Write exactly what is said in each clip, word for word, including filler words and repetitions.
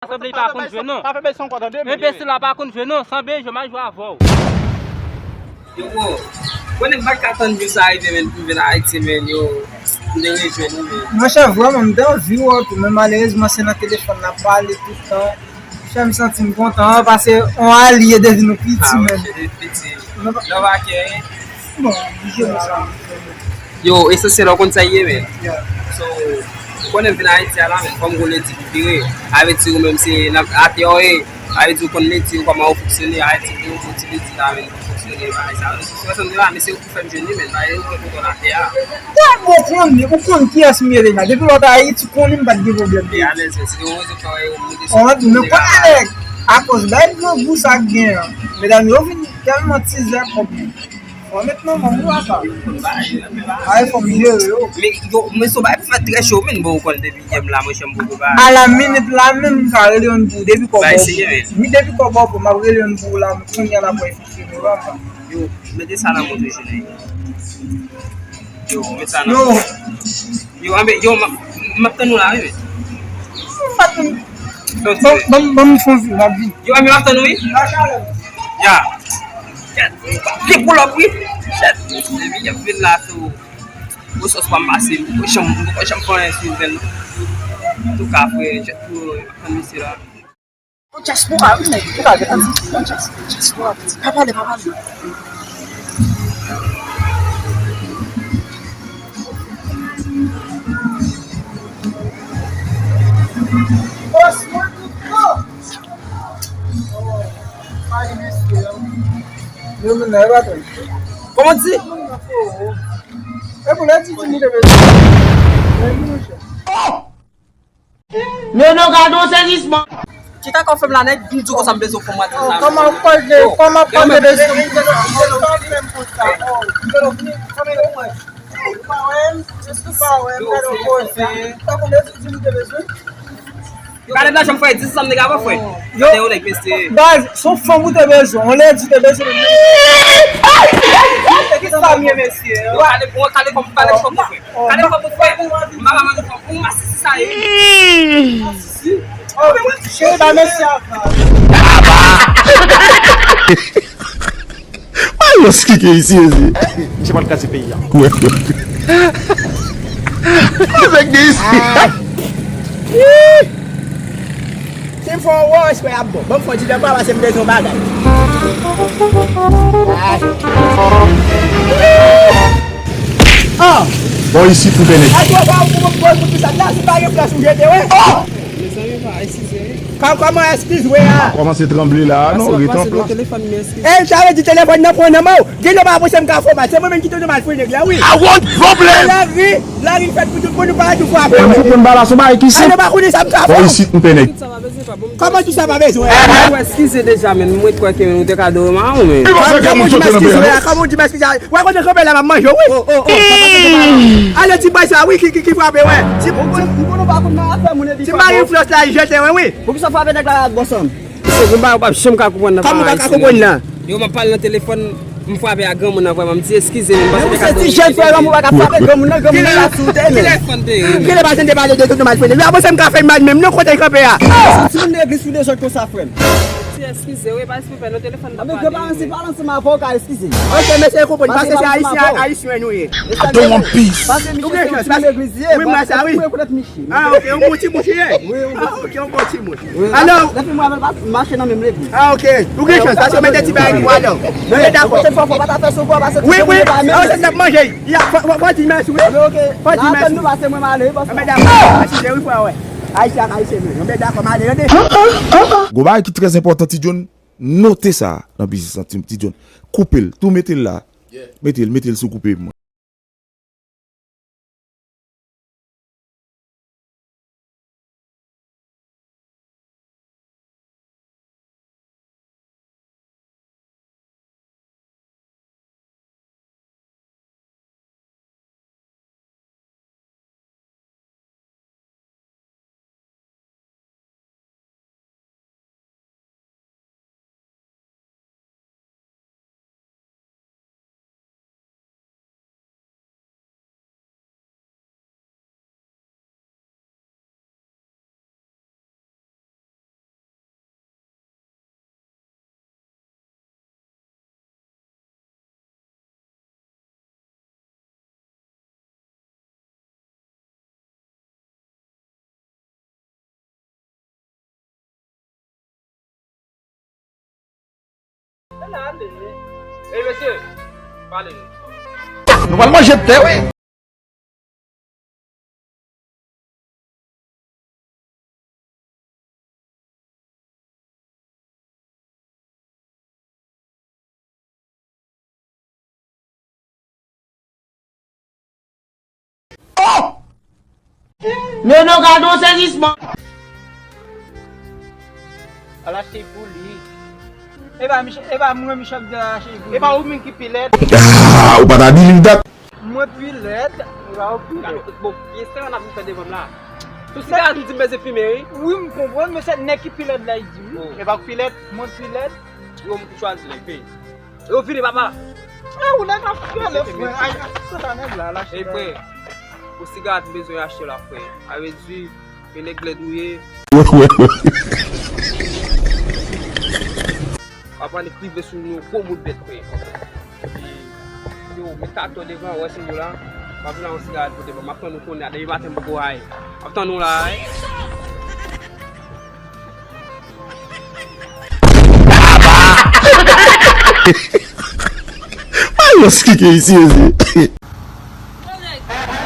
Sanble li pa konn jwe non. Enbesil la pa konn jwe non. Sanble jwe m a jwe avè w. Yo, bro, konnen m pa t ka tann jou sa rive, men, pou m vin Ayiti, men, yo, m te rejwenn ou, men. Monchè, vrèman, m te anvi wè w tou, men malerezman, se nan telefòn n ap pale tout tan. Monchè, m santi m kontan, an, pase on alye devni nou piti, men. Ah, monchè, devni piti. Non, pa, non, pa kè, hein? Bon, jwe sa. Yo, esansyèl, ou konn sa ye, men. Yeah. So, ou konnen m vin Ayiti a la, men, fò m gon ledi pou vire. A vle di, ou menm, se nan atè ou ye. A vle di, ou konn ledi, ou kòman ou fonksyone. A vle di, ou gon ti ledi la, men, pou fonksyone, bagay sa. Ou konn sa m di la, men se ou ki fè m jwenn li, men, bagay ou konn kontwòl atè a. Tèlman ou konnen, ou konn kiyès m ye deja. Depi lè w t Ayiti, ou konnen m pa t gen pwoblèm. E alèz, men, se yon rezon fè ou mete sou. Ou konn, men konnen nèg, akoz bay grangou sa k gen an. Medam yo vin tèlman tizè kòb yo. Mwen met nan men w, apa. Ay, fò m jere yo. Men, yo, men se yon bagay pou fè trè cho, men, bon, ou konn depi yè m la, monchè, m poko ba. A la minit la menm, m ka rele youn pou ou, depi kòb ou. Bay serye, men. Mi depi kòb ou, m ap rele youn pou ou la, kounye a la pou fonksyone, apa. Yo, mete sa nan men w, jounen. Yo, met sa nan men w. Yo, anben, yo, m ap, m ap tann ou la, wi, men. Ban m, ban m fè yon vi, m ap vin. Yo, anben, m ap tann ou, wi. Ya. Kèt, gen pulòp, wi. Kèt, depi y ap vin la, tou. Resous pa m pase, m poko janm, m poko janm fè anyen sou nouvèl, non. Antouka, frè, kèt, pou, m ap tann misye la. Yon dyaspora, wi, nèg. Ou ka gen anvi. Yon dyaspora. Pa pale, pa pale. Bòs mwen tout tan. Ay, mesye. Yo, men, nan, e pa tan. Kòman w di? E pou lè di, di, li te bezwen. Men, monchè. Nono, gade yon sezisman. Ki kaka w fè m la, nèg? M di w konsa m bezwen fè mwa di sa. Kòman w pòl de, kòman w pòl de bezwen? Ou pa wè m, jis ou pa wè m, gade w poze. Tankou lè di m te bezwen. Yo, gade blajan m fè, di sa m te ka fè, frè. Yo, yo, nèg, mesye. Baz, se yon fanm ou te bezwen, yon ledi te bezwen. E ki sa m ye, mesye? Yo, gade, gade kòm, gade kòm, frè. Kale kòb ou fè. M pa ka mande kòb ou masisi sa ye. Masisi. Oh, men mwen cheri ba mesye a. Ay, yo, s ki ke isi, isi. Misye pral kraze peyi a. Wè, wè. Avèk de isi. Si m fè yon wòch, frè, ap bon. Ban m fè yon ti dèkwa, pase m bezwen yon bagay. Ah! Bon, isi pou Benet. Ay, yo, ba, ou pou, pou, pou, pou sa, la, si pa gen flash, ou jete, wè. Mezanmi, pa, eskize, wi. Kò-, kòman eskize, wè, a? Kòmanse tranble la, non, rete an plas. Pase nan telefòn, men eskize. E, sa vle di telefòn nan pran nan men w. Gen lè pa panse m ka fè w mal. Se mwen menm ki te mal fouye nèg la, wi. I want problem! Lari, lari fèt pou tout moun, nou pa toujou ap fè. Mwen konn bagay la, se yon bagay ki senp. Ay, nou pa konnen sa m ka fè. Bon, isit, m pè nèg. Kòman tout sa pa bezwen? Ou eskize deja, men mwen kwè ke ou te ka dwe mawon, men. Kòman ou di m eskize, wè, kòman ou di m eskize? Wè, kote kanpe la, m ap manje w, wi. Oh, oh, oh, sa pa se mal. Ale, ti bòy sa, wi, ki, ki, ki frape, wè. Ti, ti, ti mari flòs la, li jete, wè, wi. Poukisa w frape nèg la ak bòs an? Se konba ou p ap janm ka konprann nan. Kòman ou pa ka konprann nan? Yo, m ap pale nan telefòn, m frape ak granmoun nan vrèman. M di eskize, men m panse te ka. Ou se ti jèn frè, granmoun pa ka frape granmoun nan, granmoun nan la sou tè, men. Kilè fòn te ye? Kilè pa janm te pale de tout nou mal fè. Li a panse m ka fè mal menm, non, kote l kanpe a. Timoun legliz ou dezòd konsa, frè m. Ti eskize, wi, pa espri fè nan telefòn nan. Granparan se pale ansanm avè w, ka eskize. Ok, mesye, konprann, paske se ayisyen, ayisyen nou ye. I don't want peace. Paske misye se yon timoun legliz li ye, wi, mwen sa, wi. Ah, ok, yon bon ti mouche ye. Ah, ok, yon bon ti mouche. Alò. Depi mwen avè l pa mache nan menm legliz. Ah, ok. Ou gen chans, paske mwen te ti bagay pou alò. Mwen dakò. Pwochèn fwa, fò pa ta fè sou kwa, paske wi, wi. Ah, se t ap manje. Fò, fò, fò di mèsi, wi. Fò di mèsi. Mwen dakò. Ayisyen ak ayisyen, mwen dakò, m ale, tande. Gon bagay ki trè enpòtan, Ti John, note sa nan biznis lan, Ti, Ti John. Koupe l, tou mete l la. Mete l, mete l sou koupe pou mwen. Ey, mesye, pale. Nou pral manje tè, wi. Oh! Nono, gade yon sezisman. Al achte pou li. E pa Mich-, e pa mwen Michel ki te achte pou li. E pa ou menm ki pi lèd. Ah, ou pa ta di li dat. Mwen pi lèd, e pa ou pi lèd. Bon, ki estran n ap fè devan m la? Tout sigarèt m di m bezwen fimen, wi. Wi, m konprann, men se nèg ki pi lèd la, li di, wi. Oh. E pa ou pi lèd? Mwen pi lèd. Yo, m ki chwazi nèg, wi. Yo vini, papa. Ah, ou nèg ap rele frè. Ay, sa ta nèg la, la, ey, frè. Pou sigarèt m bezwen achte la, frè. A vle di, e nèg lèd ou ye. Wè, wè, wè. Papa, nèg rive sou nou, gwo bout bèt, frè. Epi, yo, met katò devan, wè se nou la. M ap vin la yon sigarèt pou devan. M ap tann ou kounye a, depi maten m poko ay. M ap tann ou la, ay. Ay, yon skike isi, isi. Yo, nèg,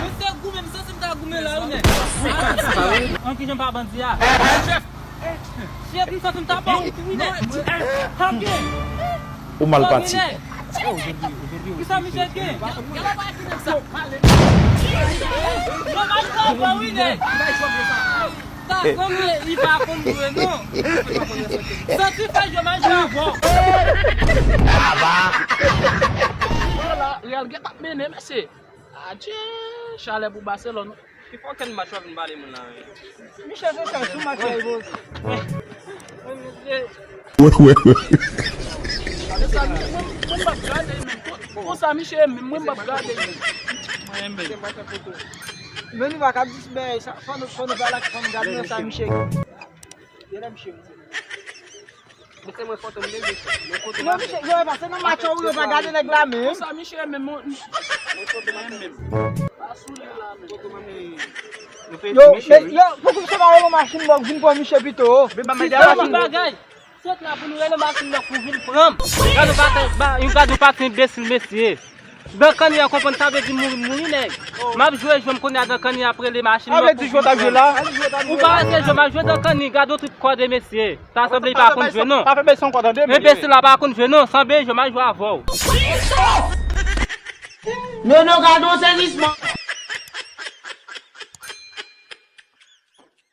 misye goumen, m santi m ta goumen la, wi, nèg. An kijan pa bandi a? Chèf, m santi m ta ba w tou, wi, nèg. Tanpri. Ou mal pati. Kisa misye gen? Yo, m al travay, wi, nèg. Ta sanble li pa konn jwe non. Santi fè jwe m al jwe avè w. Aba. Wala, Real gen t ap mennen, mesye. Adje, chalè pou Barcelone. Ki fòkè n match w ap vin pale moun la, wi. Michel se sèl sou match la, wi. Wè, wè, wè. Konsa, mwen, mwen, mwen p ap gade menm. Konsa, Michel menm, mwen p ap gade menm. Mwen menm. Men nou pa ka di bagay sa, fò nou, fò nou pa lage, fò nou gade nan sa Michel gen. Gade Michel. Mete mwen foto m deje. Mwen foto m. Non, Michel, yo, e pa se nan match ou yo pa gade nèg la menm. Konsa, Michel menm, mwen, mwen foto m menm. Pa sou li la menm. Foto m menm. Yo, men, yo, poukisa pa rele machin bòk vin pran Michel pito? Men pa mande a machin bòk. Bagay. Sot la pou nou rele machin nan pou vin pran m. Gade w pa, yon gade w pa ti enbesil, mesye. Dankanni an konprann sa vle di mouri, mouri, nèg. M ap jwe jwe m kounye a Dankanni ap rele machin nan pou vin pran m. Ou pa wè se jwe m ap jwe Dankanni, gade yon trip kòde, mesye. Sa sanble li pa konn jwe non. Enbesil la pa konn jwe non, sanble jwe m ap jwe avè w. Nono, gade yon sezisman.